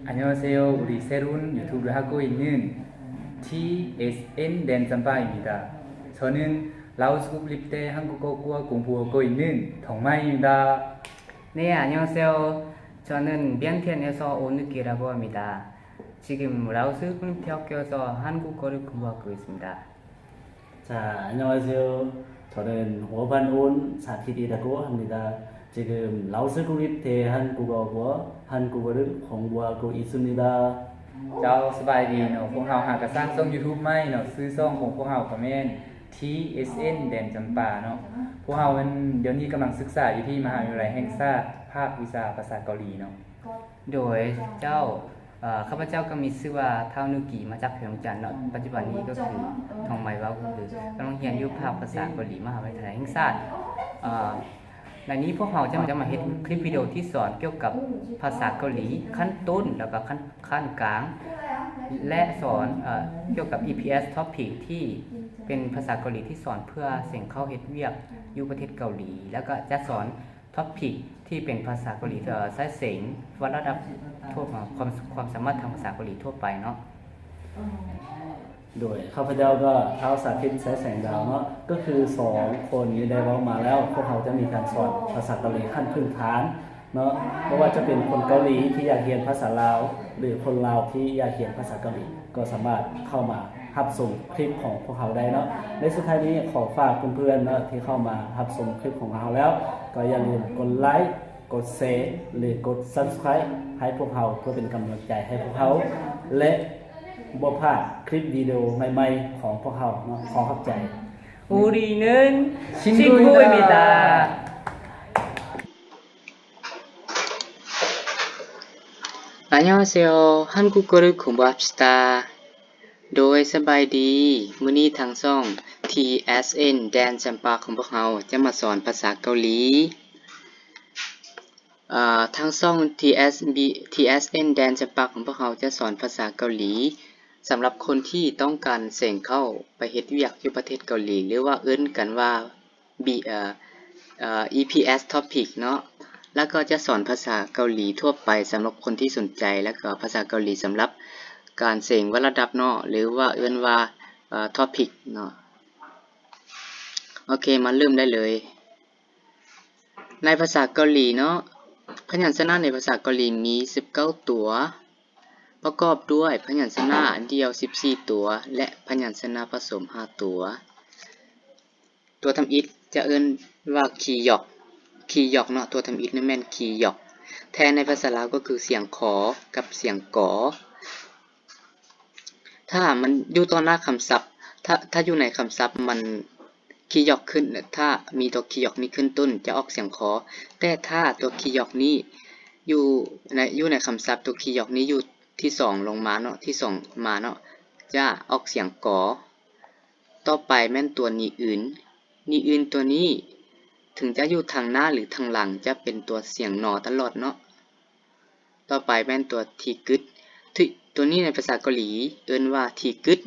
안녕하세요. 우리 새로운 유튜브를 하고 있는 티에스엔 댄 짬빠입니다. 저는 라오스 국립대 한국어과 공부하고 있는 덕마입니다. 네, 안녕하세요. 저는 미양티안에서 오누키라고 합니다. 지금 라오스 국립대학교에서 한국어를 공부하고 있습니다. 자, 안녕하세요. 저는 오반온 사티디라고 합니다. 지금 라오스 국립대 한국어과 한국어를 공부하고 있습니다. ເຈົ້າ ສະບາຍດີເນາະ ພວກເຮົາຫາກະສ້າງຊ່ອງຢູທູບໃໝ່ເນາະ ຊື່ຊ່ອງຂອງພວກເຮົາກະແມ່ນ ທີເອສເອັນ ແດນຈຳປາເນາະ ພວກເຮົາແມ່ນດຽວນີ້ກຳລັງສຶກສາຢູ່ທີ່ມະຫາວິທະຍາໄລແຫ່ງຊາດ ພາກວິຊາພາສາເກົາຫຼີເນາະ. ໂດຍ ເຈົ້າ ເອີ ຂ້າພະເຈົ້າກໍມີຊື່ວ່າ ທ້າວນຸກີ ມາຈາກແຂວງວຽງຈັນເນາະ ປັດຈຸບັນນີ້ກໍຄື ທ່ອງໄມເວົ້າກໍຄື ກຳລັງຮຽນຢູ່ພາກພາສາເກົາຫຼີ ມະຫາວິທະຍາໄລແຫ່ງຊາດ ເອີ ໃນນີ້ພວກເຮົາຈະ ຈະມາເຮັດຄລິບວິດີໂອທີ່ສອນກ່ຽວກັບພາສາເກົາຫຼີຂັ້ນຕົ້ນ ແລ້ວກໍຂັ້ນ ຂັ້ນກາງ ແລະ ສອນ ເອີ ກ່ຽວກັບ ອີພີເອັສ ທອບປິກ ທີ່ເປັນພາສາເກົາຫຼີທີ່ສອນເພື່ອເສັງເຂົ້າເຮັດວຽກຢູ່ປະເທດເກົາຫຼີ ແລ້ວກໍຈະສອນທອບປິກທີ່ເປັນພາສາເກົາຫຼີ ເອີ ສາຍເສັງ ວັດລະດັບທົ່ວ ຄວາມ ຄວາມສາມາດທາງພາສາເກົາຫຼີທົ່ວໄປເນາະ. ໂດຍ ຂ້າພະເຈົ້າກໍທ້າວສາທິດ ໄຊແສງດາວເນາະ ກໍຄືສອງຄົນນີ້ໄດ້ເວົ້າມາແລ້ວ ພວກເຮົາຈະມີການສອນພາສາເກົາຫຼີຂັ້ນພື້ນຖານເນາະ ບໍ່ວ່າຈະເປັນຄົນເກົາຫຼີທີ່ຢາກຮຽນພາສາລາວ ຫຼື ຄົນລາວທີ່ຢາກຮຽນພາສາເກົາຫຼີ ກໍສາມາດເຂົ້າມາຮັບຊົມຄລິບຂອງພວກເຮົາໄດ້ເນາະ. ໃນສຸດທ້າຍນີ້ ຂໍຝາກເພື່ອນໆເນາະ ທີ່ເຂົ້າມາຮັບຊົມຄລິບຂອງເຮົາແລ້ວ ກໍຢ່າລືມກົດໄລ ກົດແຊ ຫຼື ກົດ Subscribe ໃຫ້ພວກເຮົາ ເພື່ອເປັນກຳລັງໃຈໃຫ້ພວກເຮົາ ແລະ ບໍ່ພາດຄລິບວິດີໂອໃໝ່ໆຂອງພວກເຮົາເນາະ. ຂໍຂອບໃຈ. 우리는 친구입니다. 안녕하세요. 한국어를 공부합시다. ໂດຍ ສະບາຍດີ ມື້ນີ້ທາງຊ່ອງ ທີເອສເອັນ ແດນຈຳປາຂອງພວກເຮົາຈະມາສອນພາສາເກົາຫຼີ. ເອີ ທາງຊ່ອງ ທີເອສເອັນ ແດນຈຳປາຂອງພວກເຮົາຈະສອນພາສາເກົາຫຼີ ສຳລັບຄົນທີ່ຕ້ອງການເສັງເຂົ້າໄປເຮັດວຽກຢູ່ປະເທດເກົາຫຼີ ຫຼືວ່າເອີ້ນກັນວ່າ ບີ ເອີ ເອີ ອີພີເອັສ ທອບປິກ ເນາະ ແລ້ວກໍຈະສອນພາສາເກົາຫຼີທົ່ວໄປ ສຳລັບຄົນທີ່ສົນໃຈ ແລ້ວກໍພາສາເກົາຫຼີສຳລັບການເສັງວັດລະດັບເນາະ ຫຼືວ່າເອີ້ນວ່າ ເອີ ທອບປິກ ເນາະ. ໂອເຄ ມາເລີ່ມໄດ້ເລີຍ. ໃນພາສາເກົາຫຼີເນາະ ພະຍັນຊະນະໃນພາສາເກົາຫຼີມີສິບເກົ້າຕົວ ປະກອບດ້ວຍພະຍັນຊະນະດ່ຽວສິບສີ່ຕົວ ແລະ ພະຍັນຊະນະປະສົມຫ້າຕົວ. ຕົວທຳອິດຈະເອີ້ນວ່າຄີຢອກ ຄີຢອກເນາະ ຕົວທຳອິດນັ້ນແມ່ນຄີຢອກ ແທນໃນພາສາລາວກໍຄືສຽງຂໍກັບສຽງກໍ. ຖ້າມັນຢູ່ຕໍ່ໜ້າຄຳສັບ ຖ້າ ຖ້າຢູ່ໃນຄຳສັບມັນຄີຢອກຂຶ້ນ ຖ້າມີຕົວຄີຢອກນີ້ຂຶ້ນຕົ້ນຈະອອກສຽງຄໍ ແຕ່ຖ້າຕົວຄີຢອກນີ້ຢູ່ໃນ ຢູ່ໃນຄຳສັບ ຕົວຄີຢອກນີ້ຢູ່ທີ່ສອງລົງມາເນາະ ທີ່ສອງມາເນາະ ຈະອອກສຽງກໍ. ຕໍ່ໄປແມ່ນຕົວນີອື່ນ ນີອື່ນຕົວນີ້ ເຖິງຈະຢູ່ທາງໜ້າ ຫຼື ທາງຫຼັງ ຈະເປັນຕົວສຽງນໍຕະຫຼອດເນາະ. ຕໍ່ໄປແມ່ນຕົວທີກຶດ ທີ່ ຕົວນີ້ໃນພາສາເກົາຫຼີເອີ້ນວ່າທີກຶດ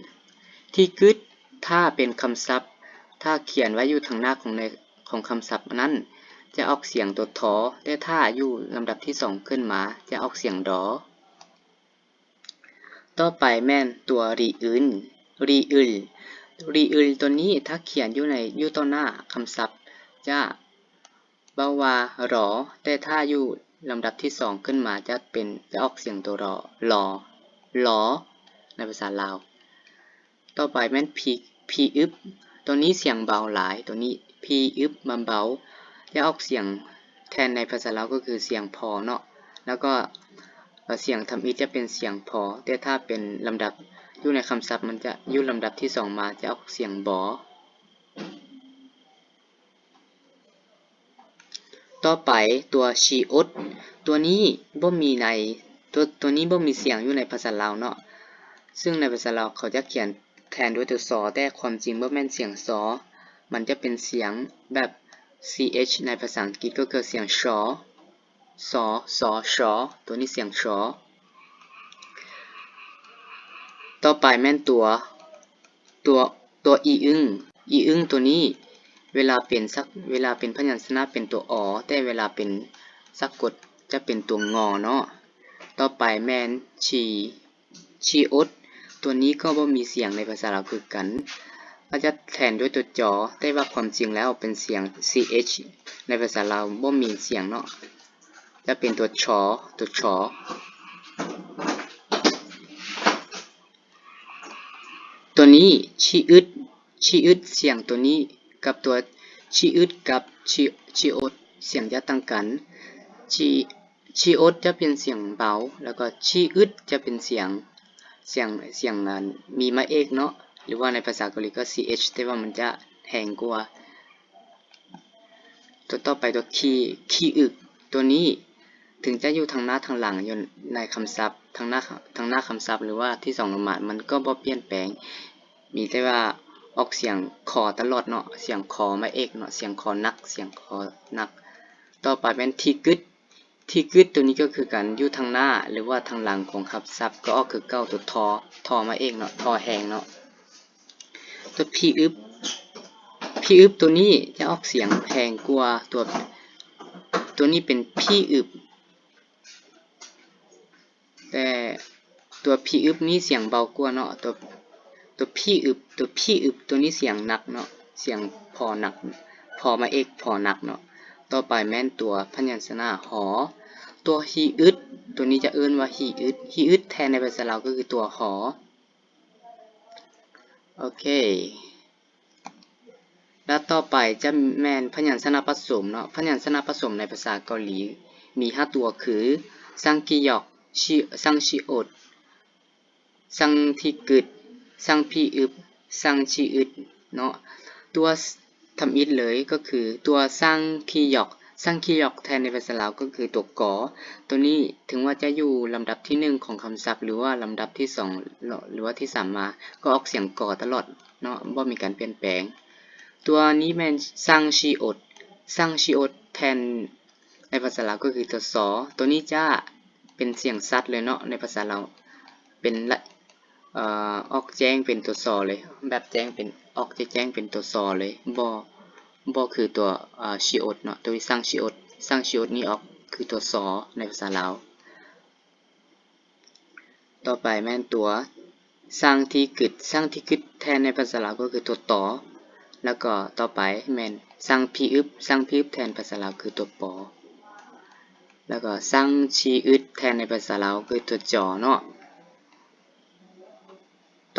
ທີກຶດ ຖ້າເປັນຄຳສັບ ຖ້າຂຽນໄວ້ຢູ່ທາງໜ້າຂອງໃນ ຂອງຄຳສັບນັ້ນ ຈະອອກສຽງຕົວທໍ ແຕ່ຖ້າຢູ່ລຳດັບທີສອງຂຶ້ນມາ ຈະອອກສຽງດໍ. ຕໍ່ໄປແມ່ນຕົວຣີອື່ນ ຣີອື່ນ ຣີອື່ນຕົວນີ້ ຖ້າຂຽນຢູ່ໃນ ຢູ່ຕໍ່ໜ້າຄຳສັບ ຈະເວົ້າວ່າລໍ ແຕ່ຖ້າຢູ່ລຳດັບທີສອງຂຶ້ນມາ ຈະເປັນ ຈະອອກສຽງຕົວລໍ ລໍ ລໍ ໃນພາສາລາວ. ຕໍ່ໄປແມ່ນພີ ພີອຶບ ຕົວນີ້ສຽງເບົາຫຼາຍ ຕົວນີ້ພີອຶບ ມັນເບົາ ຈະອອກສຽງແທນໃນພາສາລາວກໍຄືສຽງພໍເນາະ ແລ້ວກໍ ເອີ ສຽງທຳອິດຈະເປັນສຽງພໍ ແຕ່ຖ້າເປັນລຳດັບຢູ່ໃນຄຳສັບ ມັນຈະຢູ່ລຳດັບທີສອງມາ ຈະອອກສຽງບໍ. ຕໍ່ໄປຕົວຊີອົດ ຕົວນີ້ບໍ່ມີໃນ ຕົວ ຕົວນີ້ບໍ່ມີສຽງຢູ່ໃນພາສາລາວເນາະ ຊຶ່ງໃນພາສາລາວເຂົາຈະຂຽນແທນດ້ວຍຕົວຊໍ ແຕ່ຄວາມຈິງບໍ່ແມ່ນສຽງຊໍ ມັນຈະເປັນສຽງແບບຊີເອັດ ໃນພາສາອັງກິດກໍຄືສຽງຊໍ ຊໍ ຊໍ ຊໍ ຕົວນີ້ສຽງຊໍ. ຕໍ່ໄປແມ່ນຕົວ ຕົວ ຕົວອີອຶ້ງ ອີອຶ້ງຕົວນີ້ ເວລາເປັນສັກ ເວລາເປັນພະຍັນຊະນະເປັນຕົວ ອ ແຕ່ເວລາເປັນສະກົດຈະເປັນຕົວ ງ ເນາະ. ຕໍ່ໄປແມ່ນ ຊີ ຊີອົດ ຕົວນີ້ກໍບໍ່ມີສຽງໃນພາສາລາວຄືກັນ ອາດຈະແທນດ້ວຍຕົວຈໍ ແຕ່ວ່າຄວາມຈິງແລ້ວເປັນສຽງ ຊີເອັດ ໃນພາສາລາວບໍ່ມີສຽງເນາະ ຈະເປັນຕົວ ຊໍ ຕົວ ຊໍ. ຕົວນີ້ ຊີອຶດ ຊີອຶດ ສຽງຕົວນີ້ກັບຕົວ ຊີອຶດ ກັບ ຊີ ຊີອົດ ສຽງຈະຕ່າງກັນ ຊີ ຊີອົດ ຈະເປັນສຽງເບົາ ແລ້ວກໍ ຊີອຶດ ຈະເປັນສຽງ ສຽງ ສຽງ ອັນ ມີມາເອກເນາະ ຫຼືວ່າໃນພາສາເກົາຫຼີກໍ ຊີເອັດ ແຕ່ວ່າມັນຈະແຮງກວ່າ. ຕົວຕໍ່ໄປຕົວ ຄີ ຄີອຶກ ຕົວນີ້ເຖິງຈະຢູ່ທາງໜ້າທາງຫຼັງ ຢູ່ໃນຄຳສັບ ທາງໜ້າ ທາງໜ້າຄຳສັບ ຫຼືວ່າທີສອງລົງມາ ມັນກໍບໍ່ປ່ຽນແປງ ມີແຕ່ວ່າອອກສຽງຄໍຕະຫຼອດເນາະ ສຽງຄໍມາເອກເນາະ ສຽງຄໍໜັກ ສຽງຄໍໜັກ. ຕໍ່ໄປແມ່ນ ທີກຶດ ທີກຶດ ຕົວນີ້ກໍຄືກັນ ຢູ່ທາງໜ້າ ຫຼືວ່າທາງຫຼັງຂອງຄຳສັບ ກໍອອກຄືເກົ່າ ຕົວ ທໍ ທໍມາເອກເນາະ ທໍແຮງເນາະ. ຕົວ ພີອຶບ ພີອຶບ ຕົວນີ້ຈະອອກສຽງແຮງກວ່າຕົວ ຕົວນີ້ເປັນ ພີອຶບ ແຕ່ຕົວ ພີອຶບ ນີ້ສຽງເບົາກວ່າເນາະ ຕົວ ຕົວ ພີອຶບ ຕົວ ພີອຶບ ຕົວນີ້ສຽງໜັກເນາະ ສຽງພໍໜັກ ພໍມາເອກ ພໍໜັກເນາະ. ຕໍ່ໄປແມ່ນຕົວພະຍັນຊະນະ ຫໍ ຕົວ ຮີອຶດ ຕົວນີ້ຈະເອີ້ນວ່າ ຮີອຶດ ຮີອຶດ ແທນໃນພາສາລາວກໍຄືຕົວ ຫໍ ໂອເຄ ແລ້ວຕໍ່ໄປຈະແມ່ນພະຍັນຊະນະປະສົມເນາະ ພະຍັນຊະນະປະສົມໃນພາສາເກົາຫຼີມີຫ້າຕົວຄື ຊັງ ຄີຢອກ ຊັງ ຊີອົດ ຊັງ ທີກຶດ ຊັງ ພີອຶບ ຊັງ ຊີອຶດເນາະ. ຕົວທຳອິດເລີຍກໍຄືຕົວ ຊັງ ຄີຢອກ ຊັງ ຄີຢອກ ແທນໃນພາສາລາວກໍຄືຕົວ ກໍ ຕົວນີ້ເຖິງວ່າຈະຢູ່ລຳດັບທີໜຶ່ງຂອງຄຳສັບ ຫຼືວ່າລຳດັບທີສອງ ຫຼືວ່າທີສາມມາ ກໍອອກສຽງ ກໍ ຕະຫຼອດເນາະ ບໍ່ມີການປ່ຽນແປງ. ຕົວນີ້ແມ່ນ ຊັງ ຊີອົດ ຊັງ ຊີອົດ ແທນໃນພາສາລາວກໍຄືຕົວ ຊໍ ຕົວນີ້ຈະເປັນສຽງຊັດເລີຍເນາະ ໃນພາສາລາວເປັນ ເອີ ອອກແຈ້ງເປັນຕົວ ຊໍ ເລີຍ ແບບແຈ້ງເປັນ ອອກແຈ້ງເປັນຕົວ ຊໍ ເລີຍ ບໍ່ ບໍ່ຄືຕົວ ເອີ ຊີອົດເນາະ ຕົວ ຊັງ ຊີອົດ ຊັງ ຊີອົດ ນີ້ອອກຄືຕົວ ຊໍ ໃນພາສາລາວ. ຕໍ່ໄປແມ່ນຕົວ ຊັງ ທີກຶດ ຊັງ ທີກຶດ ແທນໃນພາສາລາວກໍຄືຕົວ ຕໍ ແລ້ວກໍຕໍ່ໄປແມ່ນ ຊັງ ພີອຶບ ຊັງ ພີອຶບ ແທນພາສາລາວຄືຕົວ ປໍ ແລ້ວກໍ ຊັງ ຊີອຶດ ແທນໃນພາສາລາວຄືຕົວ ຈໍ ເນາະ.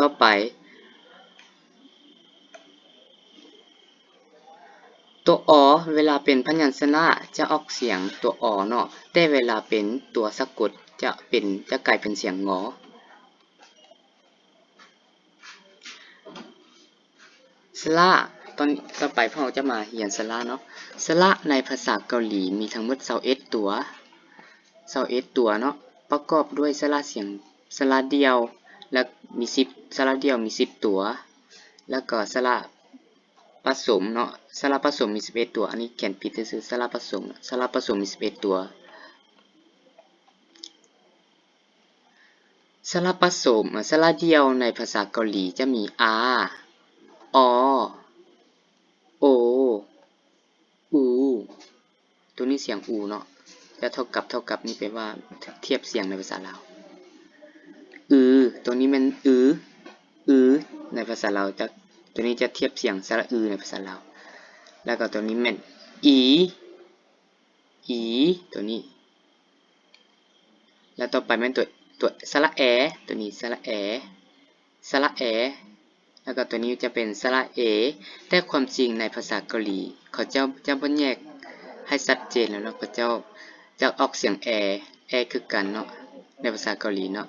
ຕໍ່ໄປ ຕົວ ອໍ ເວລາເປັນພະຍັນຊະນະຈະອອກສຽງຕົວ ອໍ ເນາະ ແຕ່ເວລາເປັນຕົວສະກົດຈະເປັນ ຈະກາຍເປັນສຽງ ງໍ. ສະຫຼະ ຕອນ ຕໍ່ໄປພວກເຮົາຈະມາຮຽນສະຫຼະເນາະ ສະຫຼະໃນພາສາເກົາຫຼີມີທັງໝົດຊາວເອັດຕົວ ຊາວເອັດຕົວເນາະ ປະກອບດ້ວຍສະຫຼະສຽງ ສະຫຼະດ່ຽວ ແລະ ມີສິບ ສະຫຼະດ່ຽວມີສິບຕົວ ແລ້ວກໍສະຫຼະປະສົມເນາະ ສະຫຼະປະສົມມີສິບເອັດຕົວ ອັນນີ້ຂຽນຜິດຊື່ໆ ສະຫຼະປະສົມ ສະຫຼະປະສົມມີສິບເອັດຕົວ. ສະຫຼະປະສົມ ສະຫຼະດ່ຽວໃນພາສາເກົາຫຼີຈະມີ ອາ ອໍ ໂອ ອູ ຕົວນີ້ສຽງ ອູ ເນາະ ຈະເທົ່າກັບ ເທົ່າກັບນີ້ແປວ່າທຽບສຽງໃນພາສາລາວ ອື ຕົວນີ້ແມ່ນ ອື ອື ໃນພາສາລາວຈະ ຕົວນີ້ຈະທຽບສຽງສະຫຼະ ອື ໃນພາສາລາວ ແລ້ວກໍຕົວນີ້ແມ່ນ ອີ ອີ ຕົວນີ້ ແລ້ວຕໍ່ໄປແມ່ນຕົວ ຕົວສະຫຼະແອ ຕົວນີ້ສະຫຼະແອ ສະຫຼະແອ ແລ້ວກໍຕົວນີ້ຈະເປັນສະຫຼະເອ ແຕ່ຄວາມຈິງໃນພາສາເກົາຫຼີ ເຂົາເຈົ້າຈະບໍ່ແຍກໃຫ້ຊັດເຈນແລ້ວເນາະ ເຂົາເຈົ້າຈະອອກສຽງແອ ແອຄືກັນເນາະ ໃນພາສາເກົາຫຼີເນາະ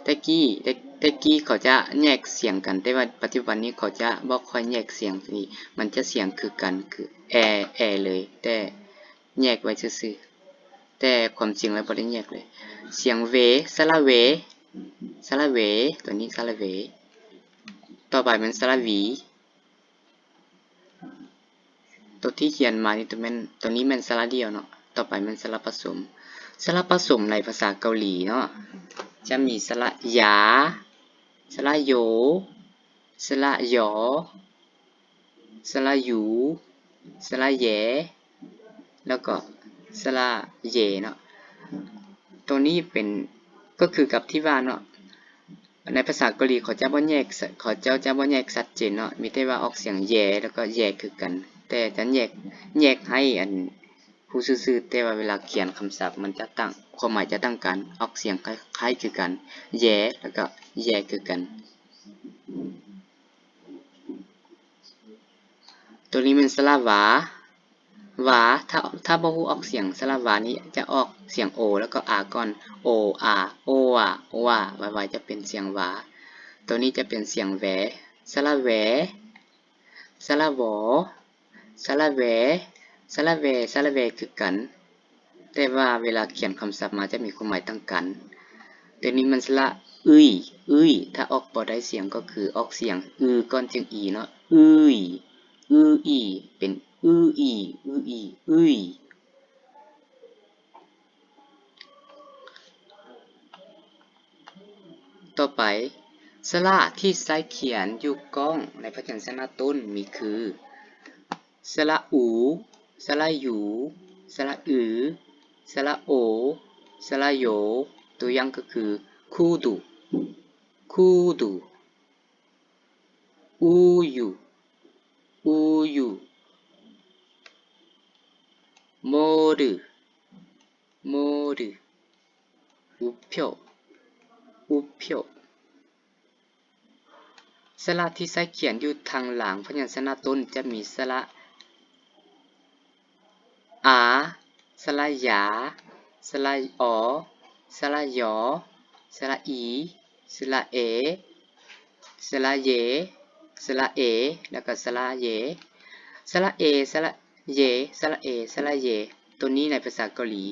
ແຕ່ກີ້ ແຕ່ ແຕ່ກີ້ເຂົາຈະແຍກສຽງກັນ ແຕ່ວ່າປັດຈຸບັນນີ້ເຂົາຈະບໍ່ຄ່ອຍແຍກສຽງ ຕົວນີ້ມັນຈະສຽງຄືກັນ ຄືແອ ແອເລີຍ ແຕ່ ແຍກໄວ້ຊື່ໆ ແຕ່ຄວາມຈິງແລ້ວບໍ່ໄດ້ແຍກເລີຍ ສຽງເວ ສະຫຼະເວ ສະຫຼະເວ ຕົວນີ້ສະຫຼະເວ ຕໍ່ໄປແມ່ນສະຫຼະວີ ຕົວທີ່ຂຽນມານີ້ ຕົວແມ່ນ ຕົວນີ້ແມ່ນສະຫຼະດ່ຽວເນາະ ຕໍ່ໄປແມ່ນສະຫຼະປະສົມ ສະຫຼະປະສົມໃນພາສາເກົາຫຼີເນາະ ຈະມີສະຫຼະຢາ ສະຫຼະໂຢ ສະຫຼະຢໍ ສະຫຼະຢູ ສະຫຼະແຢ ແລ້ວກໍສະຫຼະເຢເນາະ ໂຕນີ້ເປັນ ກໍຄືກັບທີ່ວ່າເນາະ ໃນພາສາເກົາຫຼີເຂົາຈະບໍ່ແຍກ ເຂົາເຈົ້າຈະບໍ່ແຍກຊັດເຈນເນາະ ມີແຕ່ວ່າອອກສຽງແຢ ແລ້ວກໍແຢຄືກັນ ແຕ່ຈະແຍກ ແຍກໃຫ້ອັນ ຮູ້ຊື່ໆ ແຕ່ວ່າເວລາຂຽນຄຳສັບມັນຈະຕ່າງ ຄວາມໝາຍຈະຕ່າງກັນ ອອກສຽງຄ້າຍໆຄືກັນ ແຢ ແລ້ວກໍແຢຄືກັນ. ໂຕນີ້ແມ່ນສະຫຼະວາ ວາ ຖ້າ ຖ້າບໍ່ຮູ້ອອກສຽງສະຫຼະວານີ້ຈະອອກສຽງໂອ ແລ້ວກໍອາກ່ອນ ໂອ ອາ ໂອ ອາ ໂອ ອາ ໄວໆ ຈະເປັນສຽງວາ. ໂຕນີ້ຈະເປັນສຽງແວ ສະຫຼະແວ ສະຫຼະວໍ ສະຫຼະແວ ສະຫຼະແວ ສະຫຼະແວຄືກັນ ແຕ່ວ່າເວລາຂຽນຄຳສັບມາຈະມີຄວາມໝາຍຕ່າງກັນ. ໂຕນີ້ມັນສະຫຼະອຶຍ ອຶຍ ຖ້າອອກບໍ່ໄດ້ສຽງກໍຄືອອກສຽງອືກ່ອນຈຶ່ງອີເນາະ ອືຍ ອືອີ ເປັນອືອີ ອືອີ ອຶຍ. ຕໍ່ໄປ ສະຫຼະທີ່ໃຊ້ຂຽນຢູ່ກ້ອງໃນພະຍັນຊະນະຕົ້ນມີຄື ສະຫຼະອູ ສະຫຼະຢູ ສະຫຼະອື ສະຫຼະໂອ ສະຫຼະໂຢ. ຕົວຢ່າງກໍຄື ຄຸດູ ຄຸດູ ອູຢູ ອູຢູ ໂມດຸ ໂມດຸ ອຸໂພ ອຸໂພ. ສະຫຼະທີ່ໃຊ້ຂຽນຢູ່ທາງຫຼັງພະຍັນຊະນະຕົ້ນຈະມີສະຫຼະ ອາ ສະຫຼະຢາ ສະຫຼະອໍ ສະຫຼະຢໍ ສະຫຼະອີ ສະຫຼະເອ ສະຫຼະເຢ ສະຫຼະເອ ແລ້ວກໍສະຫຼະເຢ ສະຫຼະເອ ສະຫຼະເຢ ສະຫຼະເອ ສະຫຼະເຢ. ໂຕນີ້ໃນພາສາເກົາຫຼີ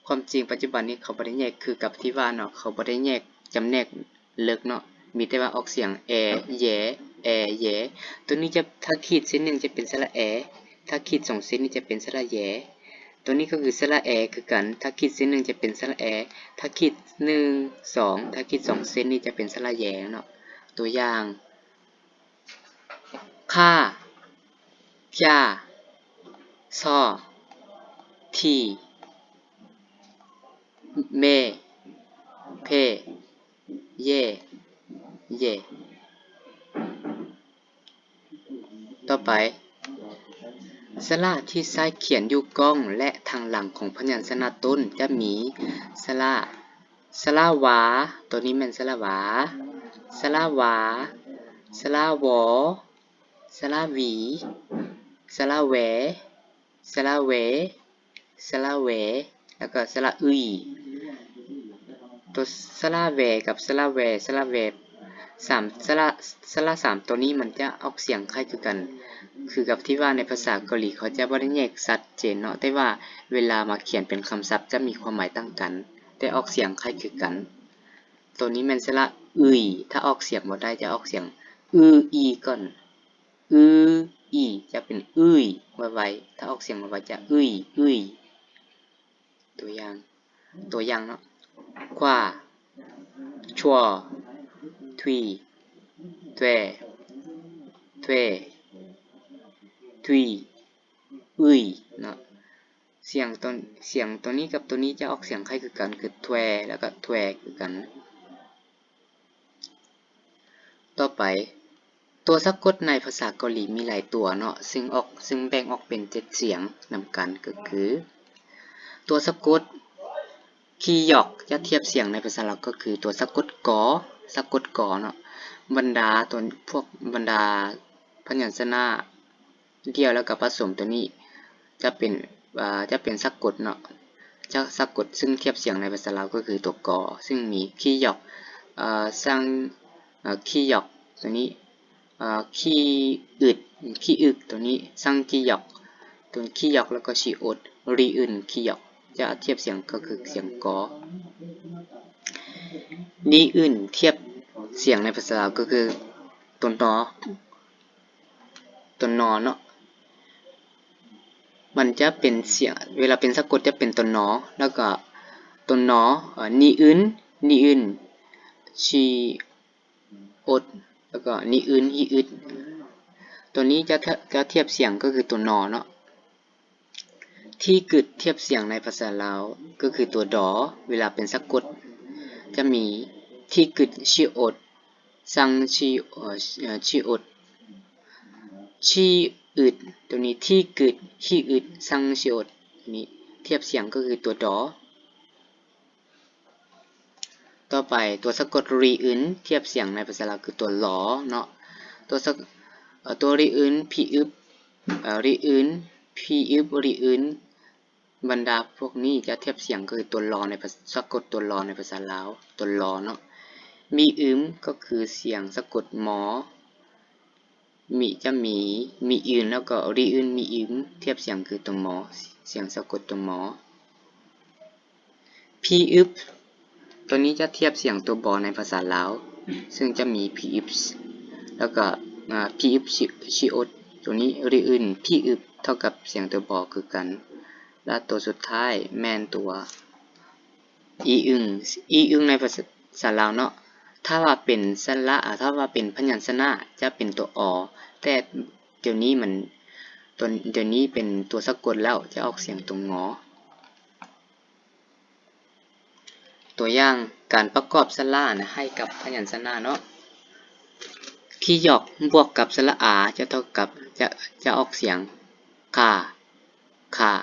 ຄວາມຈິງປັດຈຸບັນນີ້ເຂົາບໍ່ໄດ້ແຍກຄືກັບທີ່ວ່າເນາະ ເຂົາບໍ່ໄດ້ແຍກ ຈຳແນກເລິກເນາະ ມີແຕ່ວ່າອອກສຽງແອ ແຢ ແອ ແຢ. ໂຕນີ້ຈະ ຖ້າຂີດເສັ້ນໜຶ່ງຈະເປັນສະຫຼະແອ ຖ້າຂີດສອງເສັ້ນນີ້ຈະເປັນສະຫຼະແຢ. ໂຕນີ້ກໍຄືສະຫຼະແອຄືກັນ ຖ້າຂີດເສັ້ນໜຶ່ງຈະເປັນສະຫຼະແອ ຖ້າຂີດໜຶ່ງ ສອງ ຖ້າຂີດສອງເສັ້ນນີ້ຈະເປັນສະຫຼະແຢເນາະ. ຕົວຢ່າງ ຄາ ຄາ ຊໍ ທີ ເມ ເພ ເຢ ເຢ. ຕໍ່ໄປ ສະຫຼະທີ່ໃຊ້ຂຽນຢູ່ກ້ອງ ແລະ ທາງຫຼັງຂອງພະຍັນຊະນະຕົ້ນຈະມີ ສະຫຼະ ສະຫຼະວາ ໂຕນີ້ແມ່ນສະຫຼະວາ ສະຫຼະວາ ສະຫຼະວໍ ສະຫຼະວີ ສະຫຼະແວ ສະຫຼະເວ ສະຫຼະເວ ແລ້ວກໍສະຫຼະອຶຍ. ໂຕສະຫຼະແວກັບສະຫຼະແວ ສະຫຼະແວ ສາມ ສະຫຼະ ສະຫຼະສາມໂຕນີ້ມັນຈະອອກສຽງຄ້າຍຄືກັນ ຄືກັບທີ່ວ່າໃນພາສາເກົາຫຼີເຂົາຈະບໍ່ໄດ້ແຍກຊັດເຈນເນາະ ແຕ່ວ່າເວລາມາຂຽນເປັນຄຳສັບຈະມີຄວາມໝາຍຕ່າງກັນ ແຕ່ອອກສຽງຄ້າຍຄືກັນ. ໂຕນີ້ແມ່ນສະຫຼະອຶຍ ຖ້າອອກສຽງບໍ່ໄດ້ຈະອອກສຽງອືອີກ່ອນ ອືອີ ຈະເປັນອຶຍ ໄວໆ ຖ້າອອກສຽງໄວໆຈະອຶຍ ອຶຍ. ຕົວຢ່າງ ຕົວຢ່າງເນາະ ຂວາ ຊວ ທວີ ແທວ ແທວ ທວີ ອຶຍເນາະ. ສຽງຕົວ ສຽງຕົວນີ້ກັບຕົວນີ້ຈະອອກສຽງຄ້າຍຄືກັນ ຄື ແທວ ແລ້ວກໍ ແທວ ຄືກັນ. ຕໍ່ໄປ ຕົວສະກົດໃນພາສາເກົາຫຼີມີຫຼາຍຕົວເນາະ ຊຶ່ງອອກ ຊຶ່ງແບ່ງອອກເປັນເຈັດສຽງນຳກັນ ກໍຄື ຕົວສະກົດຄີຢອກ ຈະທຽບສຽງໃນພາສາລາວກໍຄືຕົວສະກົດ ກ ສະກົດ ກ ເນາະ. ບັນດາຕົວ ພວກບັນດາພະຍັນຊະນະ ດ່ຽວ ແລ້ວກໍປະສົມຕົວນີ້ຈະເປັນ ເອີ ຈະເປັນສະກົດເນາະ ຈະສະກົດ ຊຶ່ງທຽບສຽງໃນພາສາລາວກໍຄືຕົວ ກ ຊຶ່ງມີຄີຢອກ ເອີ ຊັງ ເອີ ຄີຢອກ ຕົວນີ້ ເອີ ຂີ້ອຶດ ຂີ້ອຶກ ຕົວນີ້ ຊັງຄີຢອກ ຕົວຂີ້ຢອກ ແລ້ວກໍຊີອົດ ລີອຶນ ຄີຢອກ ຈະທຽບສຽງກໍຄືສຽງ ກ. ນີອຶນ ທຽບສຽງໃນພາສາລາວກໍຄືຕົວ ນ ຕົວ ນ ເນາະ ມັນຈະເປັນສຽງ ເວລາເປັນສະກົດຈະເປັນຕົວ ນ ແລ້ວກໍຕົວ ນ ເອີ ນີອຶນ ນີອຶນ ຊີອົດ ແລ້ວກໍນີອຶນ ຮີອຶດ ຕົວນີ້ຈະ ຈະທຽບສຽງກໍຄືຕົວ ນ ເນາະ. ທີກຶດ ທຽບສຽງໃນພາສາລາວກໍຄືຕົວ ດ ເວລາເປັນສະກົດ ຈະມີ ທີ່ກຶດ 시옷 ສັງ 시옷 ເອີ 시옷 ທີ່ອຶດ ໂຕນີ້ ທີ່ກຶດ ທີ່ອຶດ ສັງ 시옷 ນີ້ທຽບສຽງກໍຄືຕົວ ດໍ. ຕໍ່ໄປ ຕົວສະກົດ 리은 ທຽບສຽງໃນພາສາລາວຄືຕົວ ລໍ ເນາະ. ຕົວສະ ເອີ ຕົວ 리은 ພິອຶບ ເອີ 리은 ພິອຶບ 리은 ບັນດາພວກນີ້ຈະທຽບສຽງຄືຕົວ ລໍ ໃນພາ ສະກົດຕົວ ລໍ ໃນພາສາລາວ ຕົວ ລໍ ເນາະ. 미음 ກໍຄືສຽງສະກົດ ມໍ. ມີ ຈະມີ 미음 ແລ້ວກໍ 리은 미음 ທຽບສຽງຄືຕົວ ມໍ ສຽງສະກົດຕົວ ມໍ. 비읍 ຕົວນີ້ຈະທຽບສຽງຕົວ ບ ໃນພາສາລາວ ເຊິ່ງຈະມີ 비읍 ແລ້ວກໍ ອາ 비읍 시옷 ຕົວນີ້ 리은 비읍 ເທົ່າກັບສຽງຕົວ ບ ຄືກັນ ແລະ ຕົວສຸດທ້າຍແມ່ນຕົວ 이응. 이응 ໃນພາສາລາວເນາະ ຖ້າວ່າເປັນສະຫຼະ ອາ ຖ້າວ່າເປັນພະຍັນຊະນະ ຈະເປັນຕົວ ອ ແຕ່ດຽວນີ້ມັນ ຕົວ ດຽວນີ້ເປັນຕົວສະກົດແລ້ວ ຈະອອກສຽງຕົວ ງໍ. ຕົວຢ່າງການປະກອບສະຫຼະນະ ໃຫ້ກັບພະຍັນຊະນະເນາະ 기역 ບວກກັບສະຫຼະ ອາ ຈະເທົ່າກັບ ຈະ ຈະອອກສຽງ ຄາ ຄາ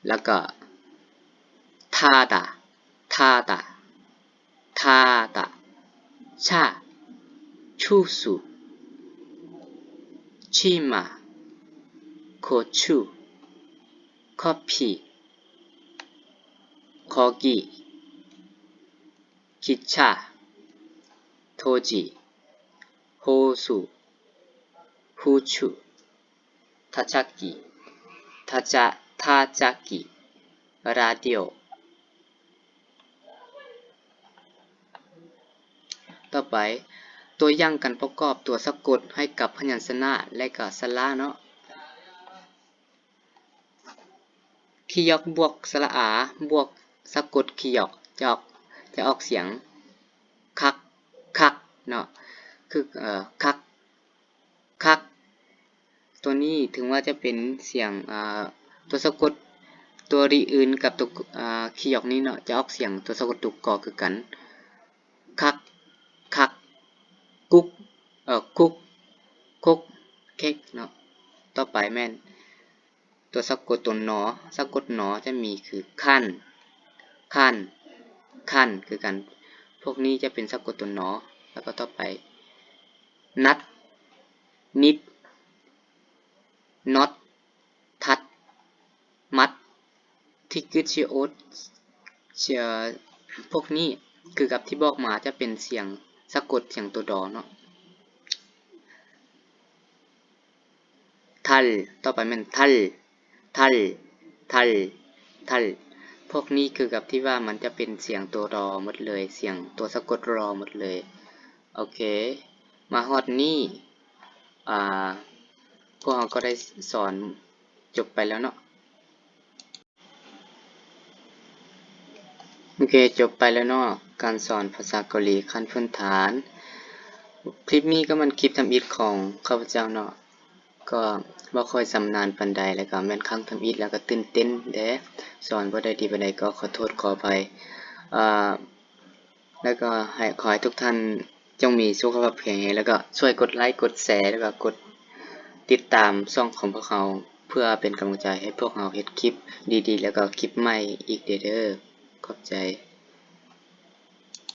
ແລ້ວກໍ ທາຕາ ທາຕາ ທາຕາ ຊາ ຊູຊູ ຊິມາ ໂຄຊູ ຄໍພີ ຄໍກີ ກິດຊາ ໂທຈິ ໂຮຊູ ຮູ້ຊູ ທາຈັກກິ ທາຈະ ທາຈັກກິ ລາດິໂອ. ຕໍ່ໄປ ຕົວຢ່າງການປະກອບຕົວສະກົດໃຫ້ກັບພະຍັນຊະນະ ແລະ ກະສະຫຼະເນາະ. 기역 ບວກສະຫຼະ ອາ ບວກສະກົດ 기역 ຈະອອກ ຈະອອກສຽງ ຄັກ ຄັກ ເນາະ ຄື ເອີ ຄັກ ຄັກ ຕົວນີ້ເຖິງວ່າຈະເປັນສຽງ ອາ ຕົວສະກົດ ຕົວ 리은 ກັບຕົວ ອາ 기역 ນີ້ເນາະ ຈະອອກສຽງຕົວສະກົດຕົວ ກໍ ຄືກັນ ຄັກ ຄັກ ກຸກ ເອີ ຄຸກ ຄົກ ເຄັກ ເນາະ. ຕໍ່ໄປແມ່ນ ຕົວສະກົດຕົວ ນໍ ສະກົດ ນໍ ຈະມີຄື 칸 ຄັນ ຄັນ ຄືກັນ ພວກນີ້ຈະເປັນສະກົດຕົວ ນໍ. ແລ້ວກໍຕໍ່ໄປ 낫 ນິດ ນອດ ທັດ ມັດ ທີ່ກຶດ ຊິໂອດ ເອີ ພວກນີ້ຄືກັບທີ່ບອກມາຈະເປັນສຽງສະກົດສຽງຕົວ ດໍ ເນາະ. 달 ຕໍ່ໄປແມ່ນ 달 ທັນ ທັນ ທັນ ພວກນີ້ຄືກັບທີ່ວ່າມັນຈະເປັນສຽງຕົວ ລໍ ໝົດເລີຍ ສຽງຕົວສະກົດ ລໍ ໝົດເລີຍ. ໂອເຄ ມາຮອດນີ້ ອາ ພວກເຮົາກໍໄດ້ສອນຈົບໄປແລ້ວເນາະ. ໂອເຄ ຈົບໄປແລ້ວເນາະ ການສອນພາສາເກົາຫຼີຂັ້ນພື້ນຖານ. ຄລິບນີ້ກໍແມ່ນຄລິບທຳອິດຂອງຂ້າພະເຈົ້າເນາະ ກໍບໍ່ຄ່ອຍຊຳນານປານໃດ ແລ້ວກໍແມ່ນຄັ້ງທຳອິດ ແລ້ວກໍຕື່ນເຕັ້ນແດ່ ສອນບໍ່ໄດ້ດີປານໃດ ກໍຂໍໂທດຂໍອະໄພ ເອີ ແລ້ວກໍໃຫ້ ຂໍໃຫ້ທຸກທ່ານຈົ່ງມີສຸຂະພາບແຂງແຮງ ແລ້ວກໍຊ່ວຍກົດໄລ ກົດແຊ ແລ້ວກໍກົດຕິດຕາມຊ່ອງຂອງພວກເຮົາ ເພື່ອເປັນກຳລັງໃຈໃຫ້ພວກເຮົາເຮັດຄລິບດີໆ ແລ້ວກໍຄລິບໃໝ່ອີກເດີ້. ຂອບໃຈ.